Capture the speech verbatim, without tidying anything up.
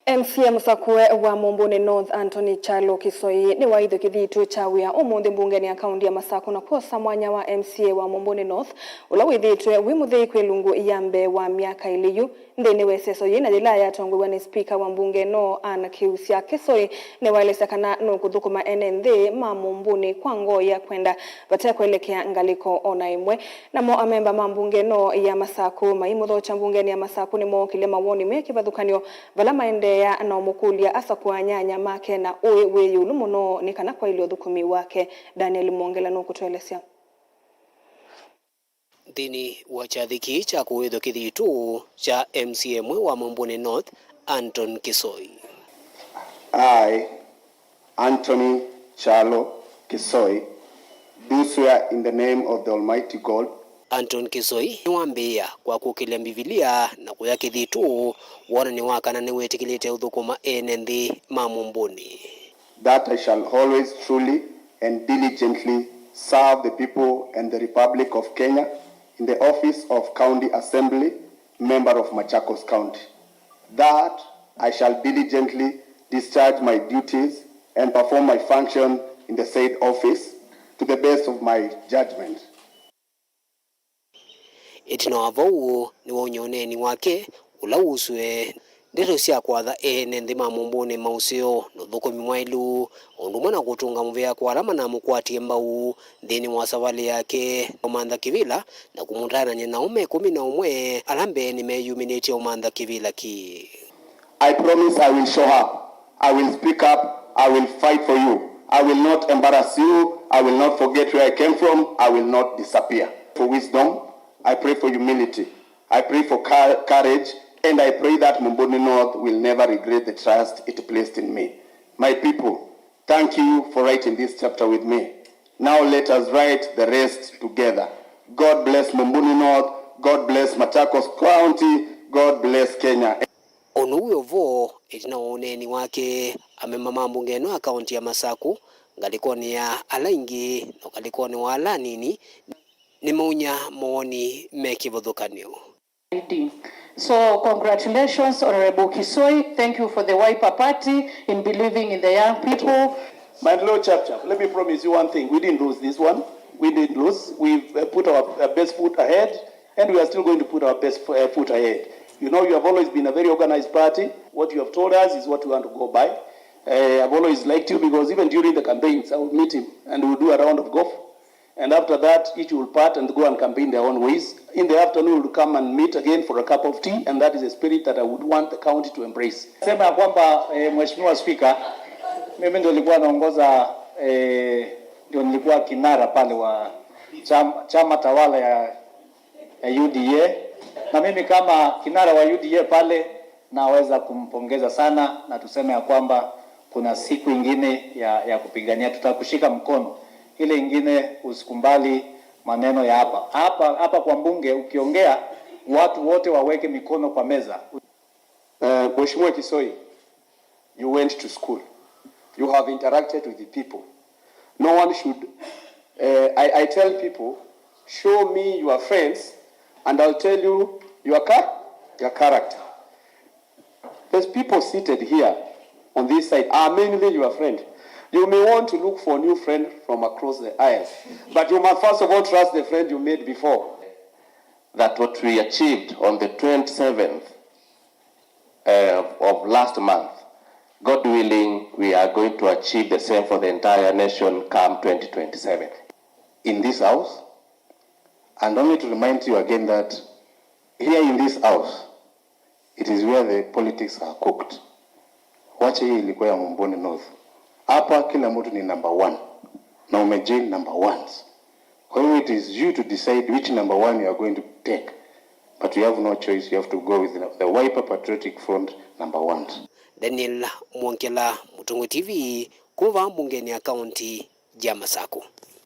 M C A mũsakũe wa Mũmbũnĩ North, Anthony Kyalo Kisoi, nĩwaĩthw'e kĩthitũ kya wĩa ũmũnthĩ mbungenĩ ya kaũntĩ ya Masaku na kwosa mwanya wa M C A wa Mũmbũnĩ North, ũla wĩthĩĩtwe wĩ mũthei kwĩ ilungu ya mbee wa myaka ĩlĩ yu. Nthĩnĩ wa ĩseso yĩĩ na yĩla yatongoew'a nĩ spika wa mbunge ĩno, Ann Kiusya, Kisoi nĩwaelesya kana nũkũthũkũma ene nthĩ ma Mũmbũnĩ kwa ngoo ya kwenda vate kwelekea ngalĩko o na ĩmwe. Namo amemba ma mbunge ĩno ya Masaku maimũthokya mbungenĩ ya Masaku nĩmookĩlya mawoni me kĩvathũkany'o vala maendeea na ũmũkũlya asakũa anyanya make na ũĩ wĩ ĩũlũ mũno nĩ kana kwaĩlya ũthũkũmi wake. Daniel Mwongela nũkũtũelesya. Nthĩnĩ wa kyathĩ kĩĩ kya kũĩthwa kĩthitũ kya M C A ĩmwe wa Mũmbũnĩ North, Anton Kisoi. I, Anthony Kyalo Kisoi, do swear in the name of the Almighty God. Anton Kisoi nĩwambĩĩa kwa kũkĩlya Mbivilia na kũya kĩthitũ wonany'o wa kana nĩwĩtĩkĩlĩte ũthũkũma ene nthĩ ma Mũmbũnĩ. That I shall always truly and diligently serve the people and the Republic of Kenya in the office of County Assembly Member of Machakos County. That I shall diligently discharge my duties and perform my function in the said office to the best of my judgment. Ĩtina wa vau, nĩwaumya ũneeni wake ũla wusũe ndeto sya kwatha ene nthĩ ma Mũmbũnĩ maũseo na ũthũkũmi mwaĩlu, o ũndũ ũmwe na kũtũnga mũvea kwa ala manamũkwatie mbau nthĩnĩ wa savalĩ yake, kũmantha kĩvĩla na kũmũtaanany'a nao me kũmi na ũmwe ala mbeenĩ meeyumĩlĩtye ũmantha kĩvĩla kĩĩ. I promise I will show up. I will speak up. I will fight for you. I will not embarrass you. I will not forget where I came from. I will not disappear. For wisdom, I pray for humility. I pray for cour-, courage, and I pray that Mumbuni North will never regret the trust it placed in me. My people, thank you for writing this chapter with me. Now let us write the rest together. God bless Mumbuni North. God bless Machakos County. God bless Kenya. O na ũu wĩ o vo, ĩtina wa ũneeni wake, amemba ma mbunge ĩno ya kaũnti ya Masaku, ngalĩkonĩ ya ala aingĩ na ngalĩkonĩ wa ala anini, nĩmaumya mawoni me kĩvathũkany'o. So, congratulations, Honorable Kisoi. Thank you for the Wiper Party in believing in the young people. Maendeleo Chap Chap, let me promise you one thing. We didn't lose this one. We didn't lose. We've, uh, put our, uh, best foot ahead, and we are still going to put our best fo-, uh, foot ahead. You know, you have always been a very organized party. What you have told us is what we want to go by. Uh, I've always liked you because even during the campaigns, I would meet him and we would do a round of golf. And after that, each will part and go and campaign their own ways. In the afternoon, we'll come and meet again for a cup of tea, and that is a spirit that I would want the county to embrace. Sema ya kwamba, eh, Mheshimiwa Spika, mimi ndio nilikuwa naongoza, eh, ndio nilikuwa kinara pale wa chama, chama tawala ya, ya U D A. Na mimi kama kinara wa U D A pale, naweza kumpongeza sana na tuseme ya kwamba kuna siku ingine ya, ya kupigania. Tutakushika mkono. Ile ingine, usikumbali maneno ya hapa. Hapa, hapa kwa mbunge ukiongea, watu wote waweke mikono kwa meza. Uh, Mheshimiwa Kisoi, you went to school. You have interacted with the people. No one should, uh, I, I tell people, show me your friends and I'll tell you your ca-, your character. The people seated here on this side are mainly your friend. You may want to look for a new friend from across the aisle, but you must first of all trust the friend you made before. That what we achieved on the twenty-seventh, uh, of last month, God willing, we are going to achieve the same for the entire nation come twenty twenty-seven. In this house, and only to remind you again that here in this house, it is where the politics are cooked. Wacha hii ilikuwa ya Mumbuni North. Hapa kila mtu ni number one. Na umejoin number ones. Kwa hiyo it is you to decide which number one you are going to take. But you have no choice, you have to go with the, the Wiper Patriotic Front number ones. Daniel Mwongela, Mũtongoi T V, kuma vaa mbungenĩ ya kaunti ya Masaku.